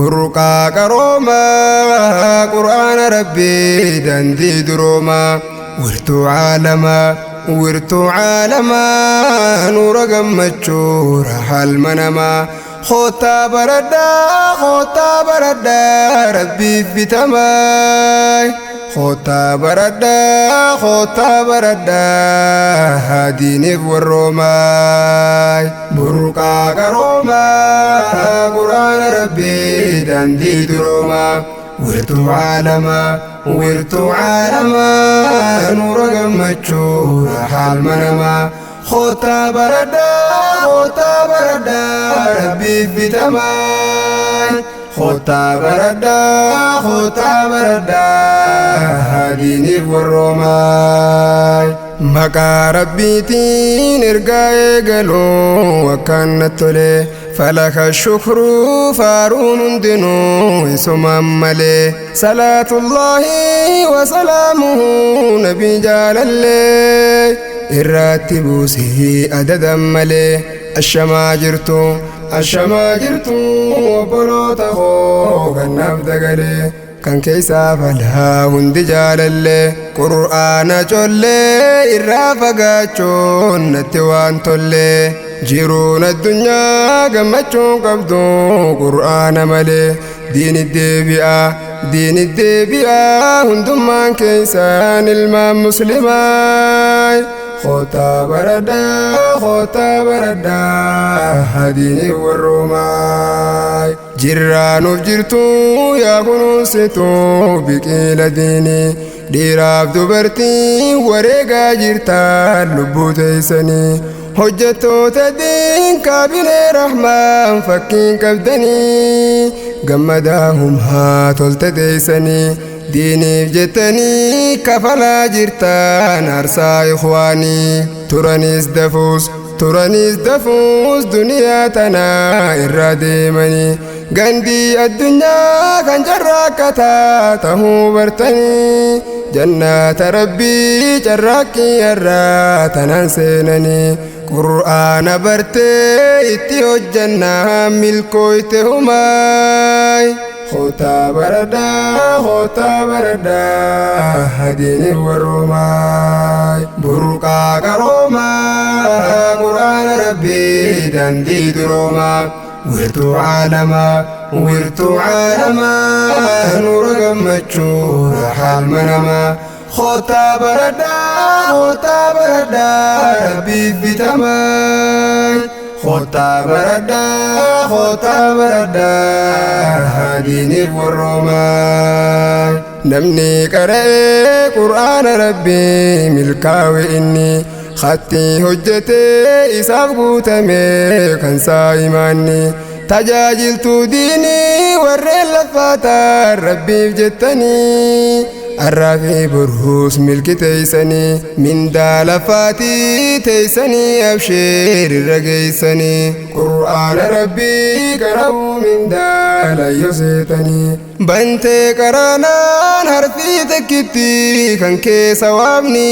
Burqaa qaroomaa Qur'aana Rabbii dandii duroomaa wirtuu caalamaa wirtuu caalamaa nuura gammachuu rahalma namaa Khotaa baradhaa khotaa baradhaa Rabbiif bitamaa Khotaa baradhaa khotaa baradhaa diiniif warroomaa Burqaa qaroomaa Qur'aana Rabbii dandii duroomaa wirtuu caalamaa wirtuu caalamaa nuura gammachuu rahalma namaa Khotaa baradhaa khotaa baradhaa Rabbiif bitamaa Khotaa baradhaa khotaa baradhaa diiniif warroomaa Maqaa Rabbiitiin ergaa eegaluu akkaan natti tole falaka shukru faaruun hundinuu isumaan malee salaatullaahi wasalaamuhu nabii jaalallee irratti buusii adadan malee ashamaa jirtu ashamaa jirtu obboloota koo kannaaf dagalee kan keessaa falaa hundi jaalallee qur'aana collee irraa fagaachuun natti waan tollee jiruun addunyaa gammachuun qabdu qur'aana malee diini deebi'a diini deebi'a hundummaan keessaan ilmaan muslimaa Khotaa baradhaa khotaa baradhaa diini warroomaa jirraanuuf jirtu yaa kunuunsitu biqila diinii dhiiraaf dubartii wareegaa jirtaan lubbuu teessanii hojjettoota diin kaabinee rahmaan fakkiin qabdanii gammadaa humhaa tolte teessanii diiniif jettanii kafalaa jirtaan aarsaa ikhwaanii turanis dafuus turanis dafuus duniyaa tanaa irraa deemanii gandii addunyaa kan carraaqataa tahuu bartanii jannaata rabbii carraaqqii irraa tanaan seenanii qur'aana bartee itti hojjannaa milkooyte humaay Khotaa baradhaa khotaa baradhaa diiniif warroomaa burqaa qaroomaa qur'aana rabbii dandii duroomaa wirtuu caalamaa wirtuu caalamaa nuura gammachuu rahalma namaa Khotaa baradhaa khotaa baradhaa Rabbiif bitamaa Khotaa baradhaa khotaa baradhaa diiniif warroomaa Namni qara'ee qur'aana Rabbii milkaawe inni khatti hojjetee isaaf guutame kan saa'imaanni tajaajiltuu diinii warreen laffaataan Rabbiif jettanii arraa fi boruus milki teeysanii mindaa lafaatii teeysanii absheer irra geeysanii qur'aana Rabbii qara'uu mindaa layyoo seetanii bantee qaraanaan harfii takkitti kan keessa waamni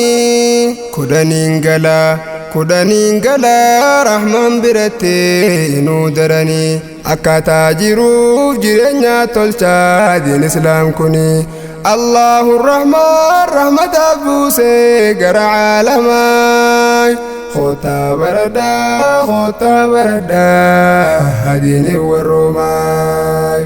kudhaniin galaa kudhaniin galaa rahmaan birattee inuu daranii akkaataa jiruuf jireenya tolchaa diin islaam kuni Allahu Rahmaan rahmataaf buusee gara caalamaa Khotaa baradhaa khotaa baradhaa diiniif warroomaa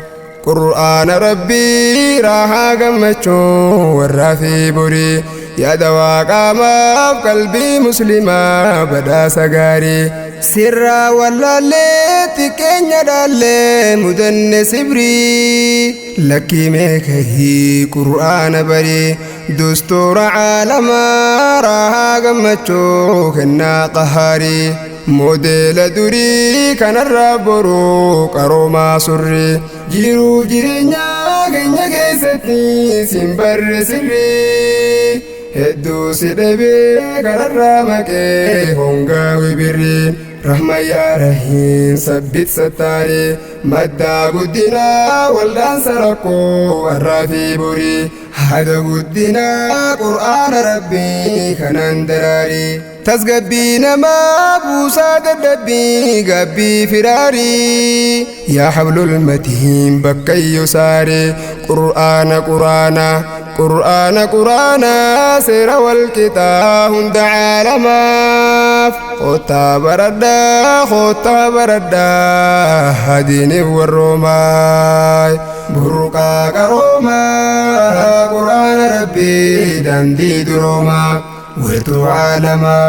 Qur'aana Rabbii raahaa gammachuu warraa fi borii yaada waaqaamaaf qalbii muslimaa badhaasa gaarii sirraa wallaallee xiqqeenya dhaallee mudanne sibrii lakkii meekahii qur'aana barii dustuura caalamaa raahaa gammachuu kennaa qahaarii moodeela durii kanarraa boruu qaroomaa surrii jiruu jireenyaa keenya keessatti sin barre sirrii hedduu si dhabee kararraa maqee hongaa wibirrii Rahma yaa Rahiim sabbit sattaarii maddaa guddinaa waldaansa rakkoo warraa fi borii haga guddinaa qur'aana rabbii kanaan daraarii tasgabbii namaa buusaa dadhabbii gabbii firaarii yaa hablul matiin bakkayyoo saaree qur'aana qur'aana qur'aana qur'aana seera walqixaa hunda caalamaaf kottaa baradhaa hadiiniif warroomaay burqaa qaroomaa qur'aana rabbii dandii duroomaa wirtuu caalamaa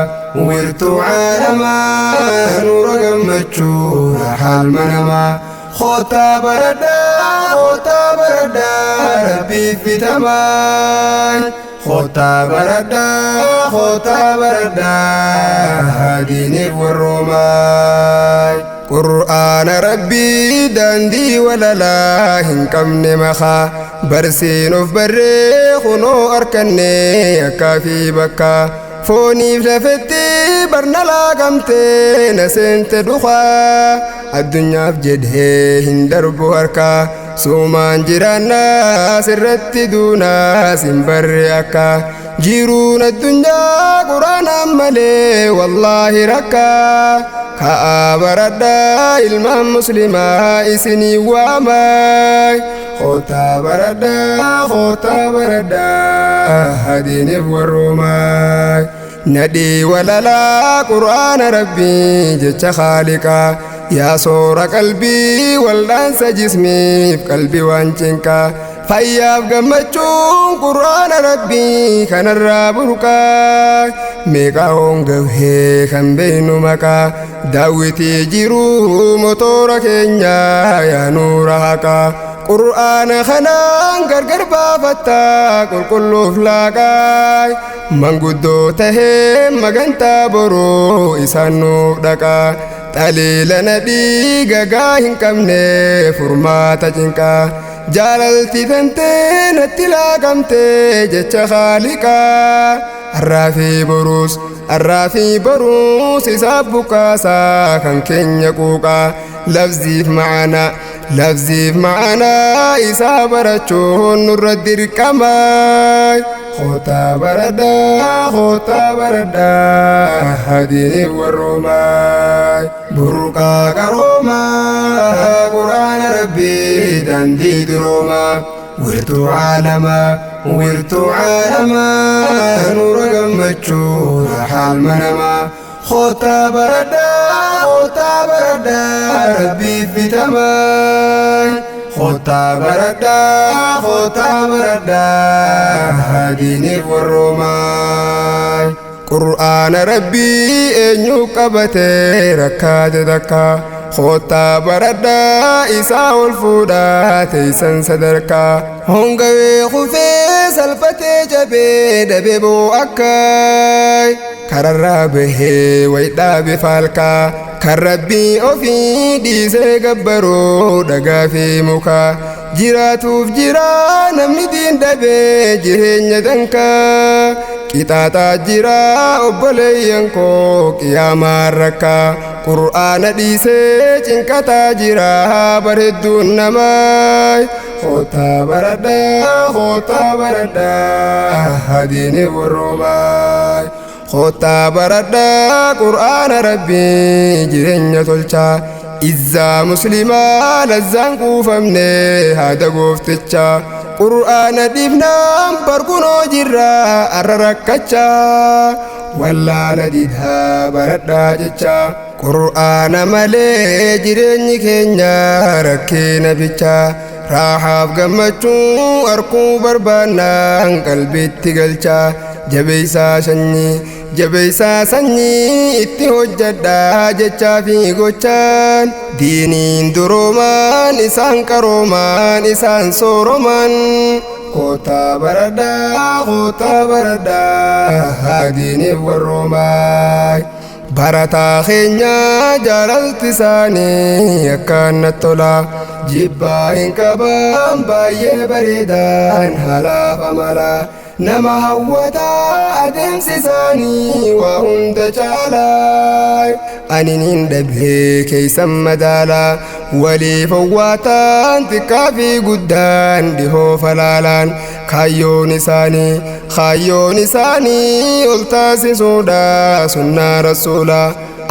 wirtuu caalamaa nuura gammachuu raaxaa namaa kottaa baradhaa rabbiif bitamaa kottaa baradhaa hadiiniif warroomaay qur'aana rabbii daandii walalaa hin qabne makaa barsiinuuf barree kunoo arkanne akkaa fi bakka fooniif lafetti barna laagamtee na seente dukaa addunyaaf jedhee hin darbu harkaa suumaan jiraannaa sirratti duunaa sin barre akka jiruun addunyaa quraanaan malee wallaahi rakkaa ka'aa baradhaa ilmaan muslimaa isinii waamaay kottaa baradhaa hadiiniif warroomaay nadhii walalaa qur'aana rabbii jecha khaaliqaa yaa soora qalbii wal'aansa jismiif qalbii waan cinqaa fayyaaf gammachuun qur'aana rabbii kanarraa burqaa meeqaa hongawhee kan beeynu maqaa daawwitii jiruu motoora keenyaa yaa nuura haqaa qur'aana kanaan gargar baafattaa qulqulluuf laaqaa manguddoo tahee magantaa boruu isaan nuuf dhaqaa xaliila nadhii gagaa hin qabne furmaata cinqaa jaalalti tantee natti laaqamtee jecha khaaliqaa arraa fi boruus isaaf buqqaasaa kan keenya quuqaa lafziif ma'anaa isaa barachuun nurra dirqamaa kottaa baradhaa hadiiniif warroomaay burqaa qaroomaa qur'aana rabbii dandii duroomaa wirtuu caalamaa nuura gammachuu raaxaa namaa kottaa baradhaa rabbiif bitamaa kottaa baradhaa hadiiniif warroomaay qur'aana rabbii eenyu qabatee rakkaate takka kottaa baradhaa isaa ol fuudhaa teeysan sadarkaa hongawee kufee salphatee jabee dabee boo'akkaay kararraa bahee waydhaabe faalkaa kan rabbii ofii dhiisee gabbaroo dhagaa fi mukaa jiraatuuf jiraa namni diin dhabee jireenya dankaa qixaaxaa jiraa obboleeyyan koo qiyaamaan rakkaa qur'aana dhiisee cinqataa jiraa bareedduun namaa kottaa baradhaa hadiiniif warroomaay kottaa baradhaa qur'aana rabbii jireenya tolchaa izzaa muslimaa lazzaan kuufamne haada gooftichaa qur'aana dhiifnaan barkunoo jirraa arra rakkachaa wallaala didhaa baradhaa jechaa qur'aana malee jireenyi keenya rakkeena bichaa raaxaaf gammachuu arkuu barbaannaan qalbiitti galchaa jabeeysaa sanyii itti hojjadhaa jechaa fi gochaan diiniin duroomaan isaan qaroomaan isaan sooroman kottaa baradhaa hadiiniif warroomaay barataa keenya jaalalti isaanii akkaan natti tola jibbaa hin qaban baay'ee bareedaan halaaf amala nama hawwataa adeemsi isaanii waa hunda caalaa. Anin hin dhabee keeysan madaalaa waliif owwaataan xiqqaa fi guddaan dhihoo falaalaan kaayyoon isaanii kaayyoon isaanii ol taasisuudha sunnaa rasuulaa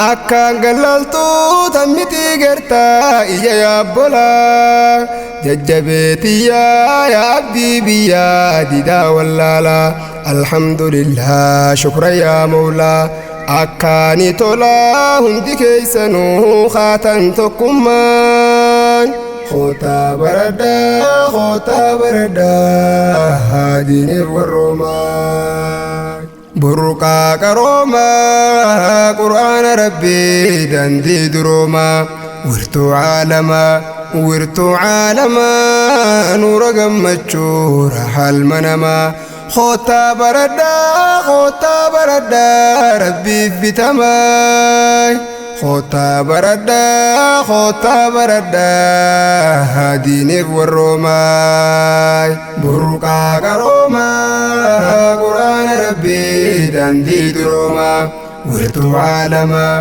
akkaan gallaltuu tammitii gartaa ija yaabbolaa jajjabeetiyyaa yaa abdii biyyaa didaa wallaalaa alhamdulillah shukra yaa mawlaa akkaani tolaa hundi keeysanuu kaatan tokkummaan kootaa baradhaa kootaa baradhaa haadiiniif warroomaa burqaa qaroomaa qur'aana rabbii dandii duroomaa wirtuu caalamaa wirtuu caalamaa nuura gammachuu raxal manamaa kootaa baradhaa kootaa baradhaa rabbiif bitamaa kootaa baradhaa kootaa baradhaa haadiiniif warroomaa burqaa qaroomaa qur'aana rabbii dandii duroomaa wirtuu caalamaa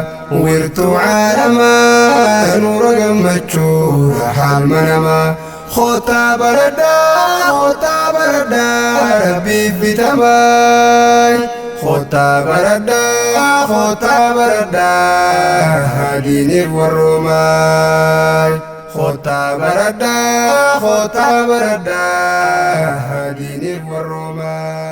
wirtuu caalamaa nuura gammachuu raxal manamaa kootaa baradhaa kootaa baradhaa rabbiif bitamaa kootaa baradhaa kootaa baradhaa haadiiniif warroomaa kootaa baradhaa kootaa baradhaa haadiiniif warroomaa.